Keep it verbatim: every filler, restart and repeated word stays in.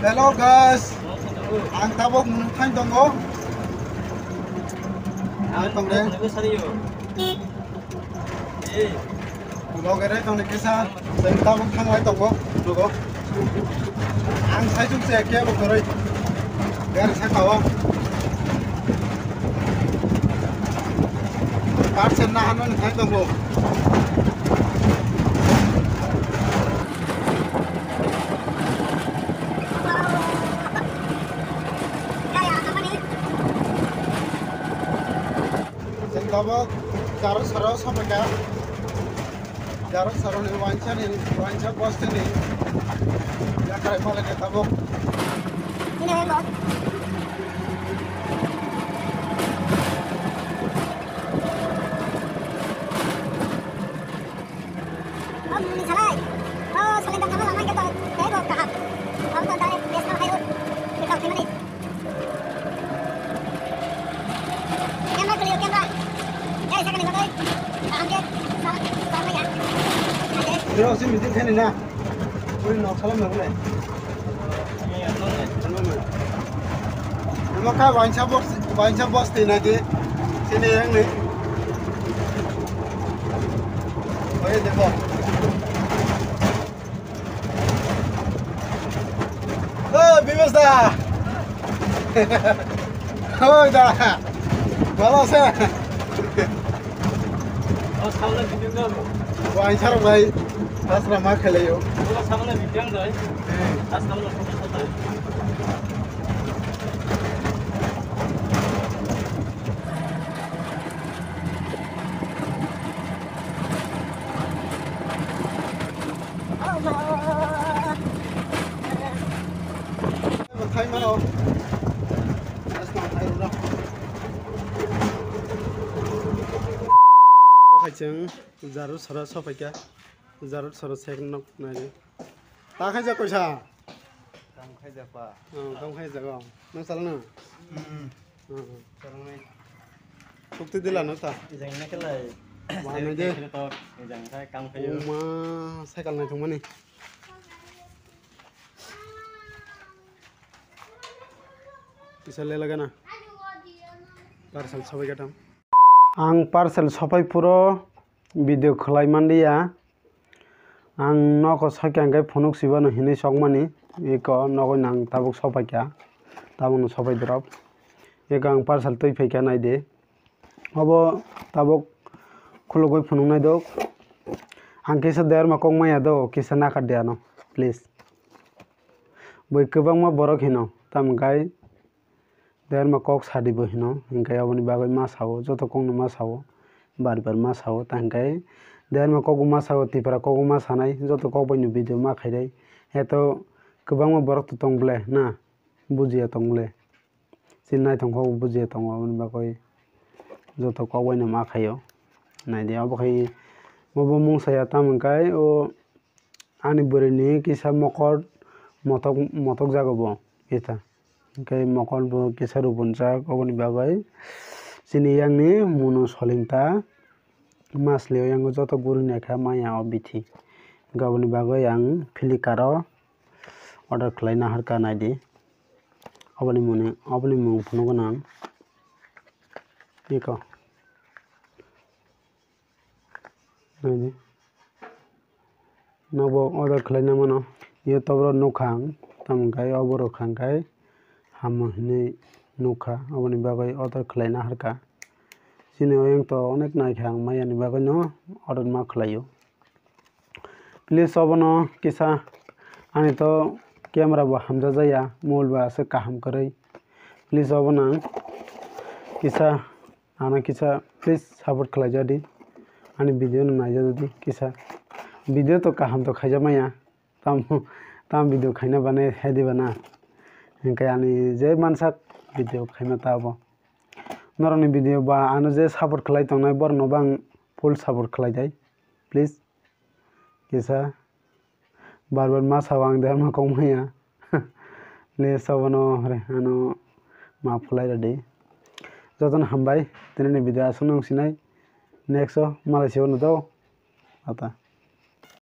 Hello guys, ang tabok nung thang tongo. Ang tong de. Vlog ere tong de kesa, ang tabok thang lai tongo, nugo. Ang sai chung se ke bo koroi. Gari sa kawa. Parcel na hanu ni thang tongo. Chwng tabok Jarut soro sopaikha. Jarut soro ni wainsa ni, wainsa bosti ni. Yakrai phalai khe tabok. Bro, si meeting khaini na? Ui, nok salam na gulai. Amo kha wainsa box, wainsa box twi nai di. Sini yang ni. Oi, dekho. Oh, Bimas da. Oi da. Bhalo aso? Wainsa rok bai. Asra ma khelai o. Bo khai chwng Jarut sora sopaikha. Jarut sora second nok nai. Ta khaijak kaisa? Kam khaijak pa. Oh, kam khaijak o. Nang chalna? Hmm. Hmm. Chalnai. Sukti dila no ta? Ijang na kelai. Wa nai de. Ijang khai kam khayo. Uma cycle nai thangmani. Kisa lela gana. Parcel sopai gatam. Ang parcel sopai puro video khlai manliya. Ang nogo sokya hwnkhe phunuk sibano hinwi sokmani. Eko nogo nang tabuk sopaikha. Tabukno sopai drop. Eko ang parcel twi phaikha naidi. Obo tabuk khulugwi phunuknai do. Ang kisa derma kok maya do, kisa nakar de ano, please. Bui kwbangma borok hino, tamo khe derma kok sadi bo hino, hinkhe aboni bagwi ma sao, joto kokno ma sao, bar bar ma sao, tamo khe derma kok bo ma sao, Tipra kok bo ma sanai, joto kok bai no video ma khainai. Heto kwbangma borok to tong ble na, bujiya tong ble. Chini naithok kok bujiya tongo, aboni bagwi joto kok bai no ma khaio. Naidi, obo khai obo mung saya, tamo khe o ani bwrwi ni kisa mokol motok, motok jago bo kisa. Hinkhe mokol bo kisa rubunjak, oboni bagwi chini yang ni munu soling ta. Mas leo yang joto guri naikha maya o bithi. Hinkhe oboni bagwi ang Flipkart o order khlai naharkha naidi. Oboni muni, oboni mung phunukgo nang. Eko. Naidi. Nobo order khlaina mano. YouTube ro nukha ang. Tamo khe obo rwkha hwnkhe hamo hinwi nukha. Oboni bagwi order khlai naharkha. Chini oyang to onek naikha ang maya ni bagwi no order ma khlaio. Please obono kisa ani to camera bo hamjajaya, mobile bo aswk kaham kwrwi. Please obono ang kisa, ano kisa please support khlaijadi. Ani video no naijadi kisa. Video to kaham to khaijakmaya. Tam, tam video khaina bana hedi bana. Hinkhe ani je mansak video khaima ta abo. Norokni video ba ano je support khlai tongnai borokno bo ang full support khlai dai. Please. Kisa bar bar ma sao ang derma kok maya. Le sabono hore ano maaf khlai rwdi. Jotono hambai, tini ni video aswk nung sinai. Next o malai se ulo do. Tata.